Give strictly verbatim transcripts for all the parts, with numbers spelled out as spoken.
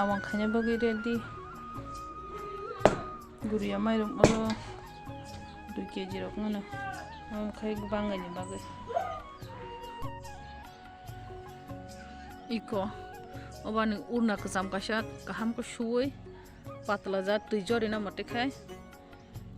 Awang khaina bagwi ready. Guriya mairok oro dui kg rok mano. Omo khai bangani bagwi. Iko obani urna kwcham kaisa kaham khe suwi patla jak twi jorina mwtwi khai.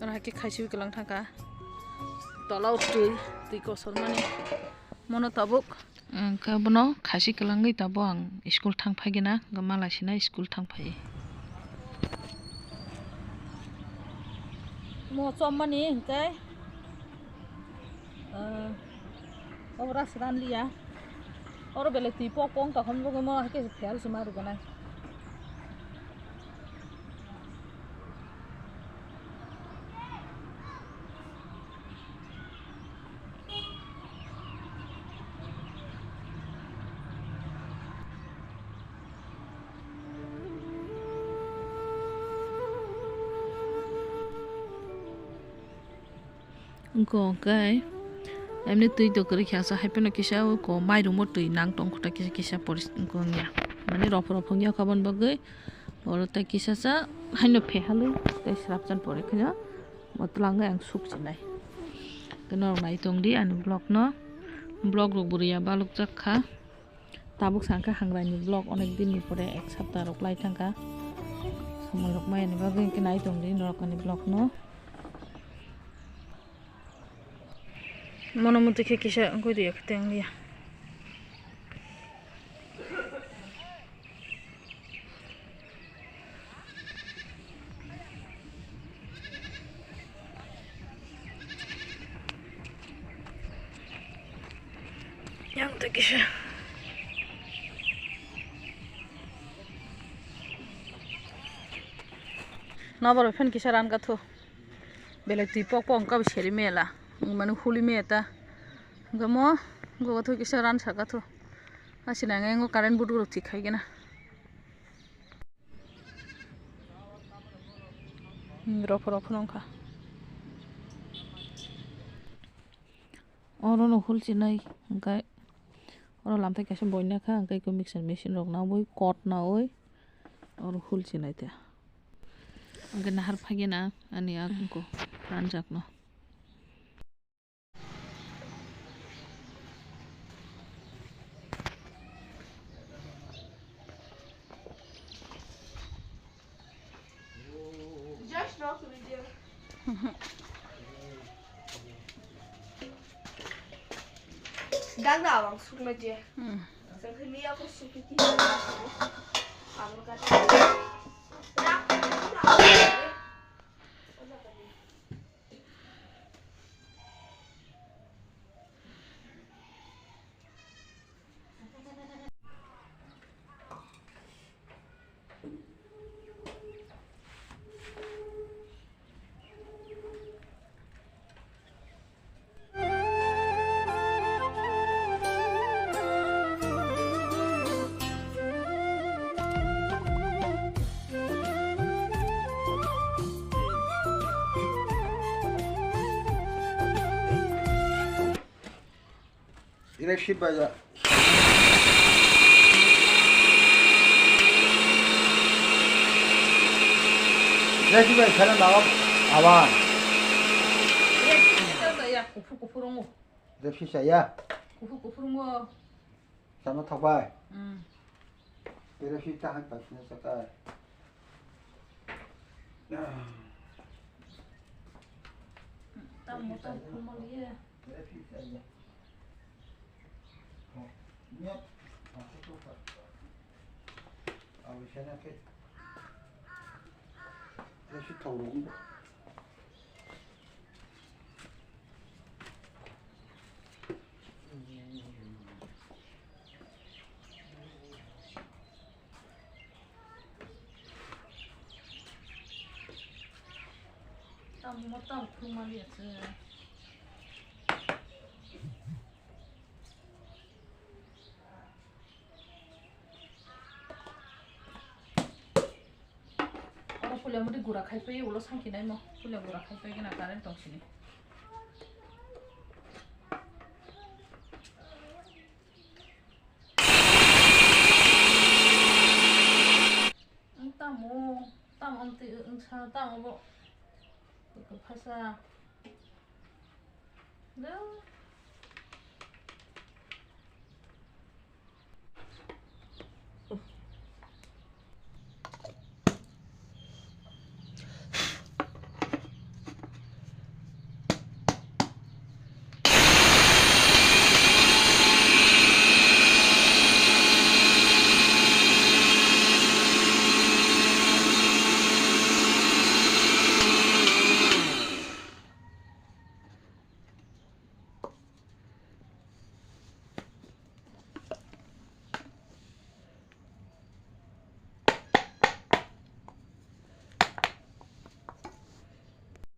Oro hai khe khaisui kwlang thangkha. Tola o twi, twi kosormani. Mono tabuk. Ang khe bono khaisui kwlangwi tabuk ang school thang phaigena, hwnkhe malai sina school thang phai. Mo chommani hwnkhe, ah, obra sran liya. Oro belai twi pok pok wngkha, hwnwi bagwi mo hai khe phiyal se ma rwgwnai. Wngkha hwnkhe, emni twi to kwrwi khe, asa hai phano kisa o ko mairum o twi nang tong kho ta kisa kisa poris wngkha wngya. Mane rophor rophor wngya kha aboni bagwi oro tei kisa sa haino phehalwi tei swrapchan pore kheno bo twlangwi ang suk sinai. Norok nai tong di ani vlog no, vlog rok bo rwya balok jak kha. Tabuk sa khe hangrai ni vlog, onek din ni pore ek sapta rok lai thang kha. Somoi rok maya ni bagwi hwnkhe nai tong di norok ani vlog no. Mono muti khe kisa wngwi rwya khe tei wng liya. Yang tei kisa. Naboro phen kisa ran katho. Belai twi pok pok wngkha bo seri mela. Wngmani huli meta. Hwnkhe mo gogo tho kisa ran saka tho. Asina ngengo current board rok thik khai gana. Hmm, rophor rophor wngkha. Oro no hul chinai, hwnkhe oro lamthai kaisa boina kha, hwnkhe eko mixer machine rok nawi, kot nawi, oro hul chinai te. Hwnkhe nahar phagena ani ang wngkha ranjak no. Dang da awang sukma je. Hmm. Sangkhe ni ako sukiti. Abang kata. Ire sip bai ja. Ire sip bai sana bawa awan. Ire sip bai ya, kufu kufu rungu. Ire sip bai ya. Kufu kufu rungu. Sama thok bai. Hmm. Ire sip ta han pai sini saka. Tam motor kufu mo liye. Ire sip bai ya. Tam motor kufu mo liye. Oro pulia mudi gura khai pai, ulo sangki nai mo. Pulia gura khai pai gana current tong sini. Tam amtwi wngsa, tam abo phasa.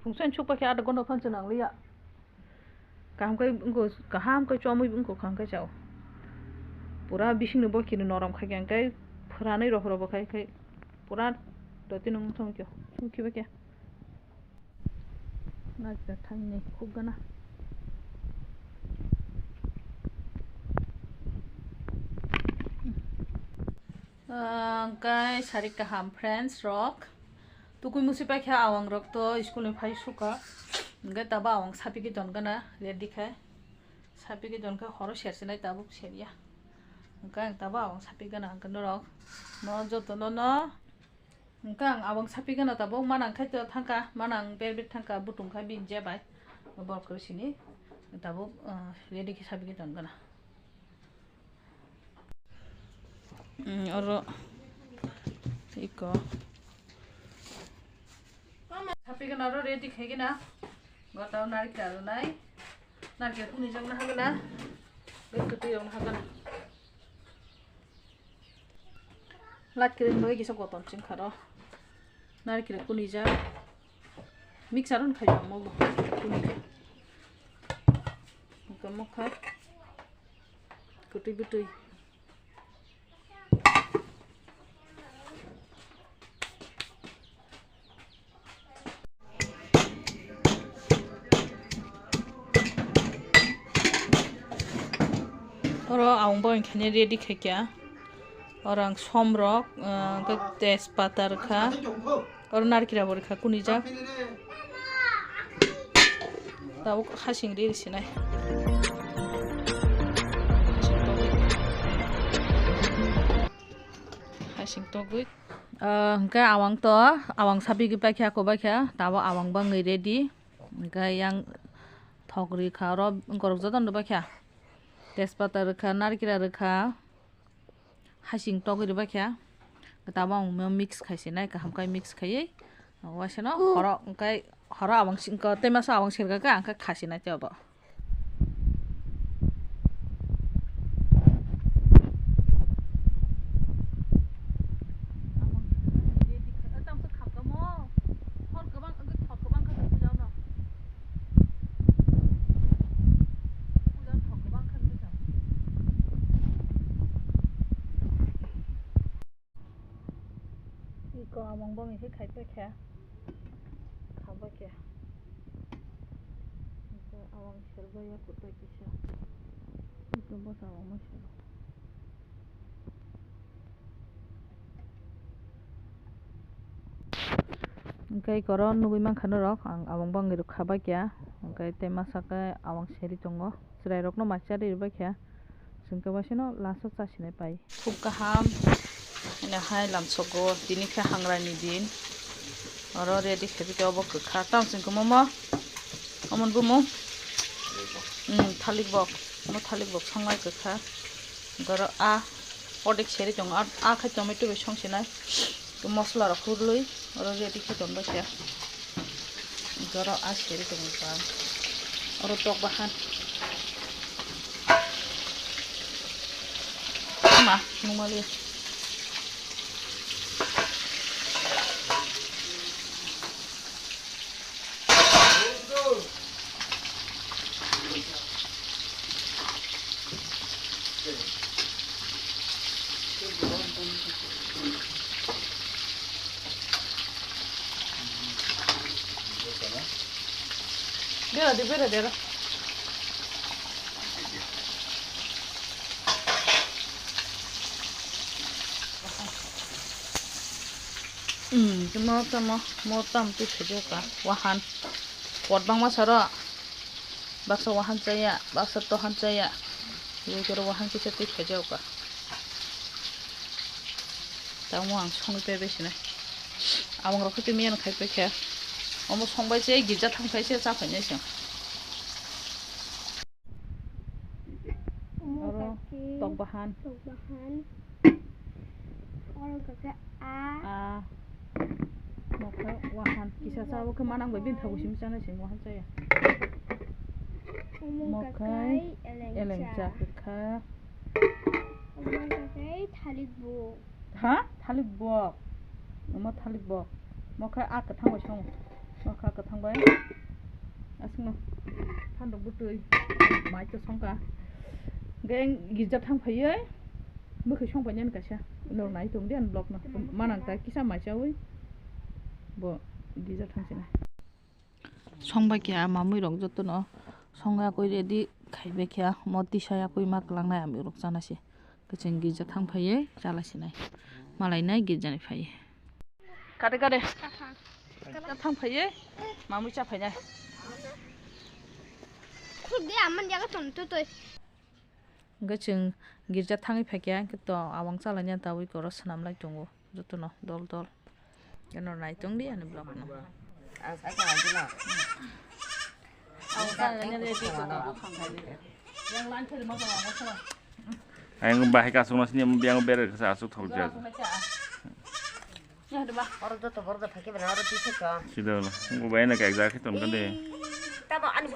Phungsa ni sukpakhe adha ghonta phan se nangliya. Kaham khe wngkha, kaham khe chomwi wngkha, kaham khe chao. Pura bisingni bo khini norom khaikhe, hwnkhe phwranwi rohoro bo khai, khai pura doti nung thangkhe, sukhiba khe. Naikhe thangni khuk gana. Hwnkhe sari kaham friends rok. Tukui musi paikha awang rok to school ni phai suka. Hwnkhe tabo awang sapigwi ton gana ready khai. Sapigwi ton khe horo sersinai tabuk serya. Hwnkhe ang tabo awang sapigana hwnkhe norok no joto no no. Hwnkhe ang awang sapigana tabuk manang khai to thangka, manang berbet thangka butung khai bini je bai. Borok kwrwi sini tabuk, ah, ready khe sapigwi ton gana. Mm, oro iko. Sapigana oro ready khaigina. Gotao narikal rwnai. Narikal kuni jokna hagana. Bai kwtwi rokna hagana. Light kwrwi bai kisa goton chwng kha ro. Narikal kuni jak. Mixer on khai mo bo. Kuni. Hwnkhe mokha. Kwtwi bwtwi. Oro ang bo wngkha ni ready khaikha. Oro ang som rok, ah, hwnkhe tejpata rwkha. Oro narikra bo rwkha kunijak. Tabuk hasing ri sinai. Hasing togwi. Ah, hwnkhe awang to, awang sapigwi paikha, kobaikha, tabuk awang bangwi ready. Hwnkhe yang thok rikha, oro borok jotono rwbaikha. Tejpata rwkha, narikra rwkha, hasing togwi rwbaikha. Tabuk ang mix khaisinai, kaham khe mix khaiwi, waisano horo hwnkhe horo awang singkha, tei masa awang sirkha khe ang khe khasinai tei obo. Iko among bongni khe khai paikha. Kha baikha. Iko awang serbai ya kutai kisa. Iko bota awang ma sero. Hwnkhe iko oro nugwi mankha norok, ang awang bangwi rwkha baikha. Hwnkhe tei masa khe awang seri tongo. Chwrairokno mai charwi rwbaikha. Chwng khe waisano last o chasinai pai. Khub kaham. Hwnwi hai lamsogo, tini khe hangrai ni din. Oro ready khe bikhe obo kwkha. Tamo chwng khe momo. Omo ni bumung. Hmm, thalik bok. Omo thalik bok songnai kwkha. Oro a, ordek seri tongo. A, a khai tomato bai songsinai. Tei mosla rok hurlwi oro ready khe tonbaikha. Oro a seri tongo bang. Oro tok bahan. Ma, nungmaliya. Bera de, bera de. Hmm, mo tamo, mo tam twi khaijao ka, wahan. Pot bangma saro. Baksa wahan chaya, baksa tohan chaya. Yoi koro wahan kisa twi khaijao ka. Tamo ang songwi paibai sinai. Abang rok khe twi miyan khai paikha. Omo songbai se girja thang phai se cha phainai se. Omo oro kakhe tok bahan. Tok bahan. Oro kakhe a. A. Mokhe wahan kisa cha, o khe manang bai bini thago simi chana simi wahan chaya. Omo mokhe kakhe elengcha. Elengcha kakha. Omo kakhe thalik bu. Ha? Thalik bok. Omo thalik bok. Mokhe a kwthang bai song. Mokhe a kwthang bai. Aswkno. Phandok bwtwi. Mai to songkha. Geng girja thang phaiwi. Bwkhwi song painani kaisa. Norok nai tong di ani vlog no. Manang ta kisa mai chawi. Bo girja thang sinai. Songbai khe a mamui rok jotono songya koi ready khaibai khe a mo tisa ya koi ma kwlangnai amui rok chana se. Kwchwng girja thang phaiwi chala sinai. Malai nai girja ni phaiwi. Kade kade. Thang phaiwi mamui cha phainai. Khuk de aman jaga ton tu toi. Hwnkhe chwng girja thangwi phaikha, hwnkhe to abang chalaina tabwi koro swnamlai tongo jotono dol dol. Eno naitongdi ani vlogno. Ayang bahai kasungma sini yang bere kasa asuk thok jaju. Oro joto borok phaikhe bana oro tisa ka. Sida lo. Ngo bai na ka exam khe tongkha de. Tabo ani